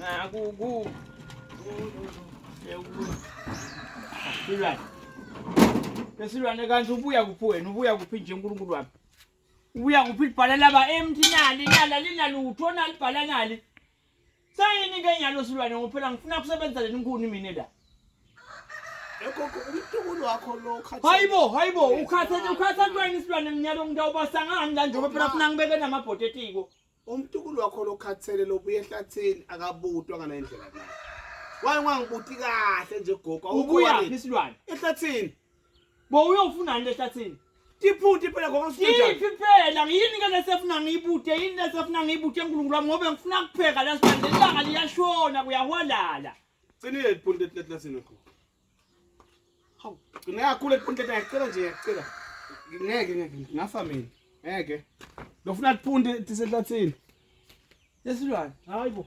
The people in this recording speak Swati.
Na ku ku. Silwane. Lesilwane kanti ubuya kuphi wena? Ubuya kuphi nje uNkulunkulu wami? Ubuya kuphi libhala laba empty nali nala linalutho nalibhala nali. Sayini ke nyalo silwane ngoba phela ngifuna kusebenza le nkhuni mina la. Egogo umtukulu wakho lo khathele. Hayibo hayibo ukhathele ukhathele yini silwane nginyalo ngitawubasa ngani la njengoba phela funa ngibeke namabhodi etiko. Umtukulu wakho lo khathele lobuye ehlathini akabutwa ngale ndlela na. Waye ungangibuti kahle nje gogo. awukho Ubuya worried. phi silwane? Ehlathini. Bo uyofunani lehlathini? Tiphunti phela gogo ngisho Iphi phela yini ke lesefuna ngiyibute yini lesefuna ngiyibute uNkulunkulu wami ngoba ngifuna kupheka la silwane lelanga liyashona kuyahwalala. Qinile liphunti ehlathini gogo. Hawu, qine kakhulu liphunti ngiyacela nje ngiyacela. Ngeke ngeke ngafa mina. Ngeke. Lofuna liphunti tisehlathini. Lesilwane hayibo.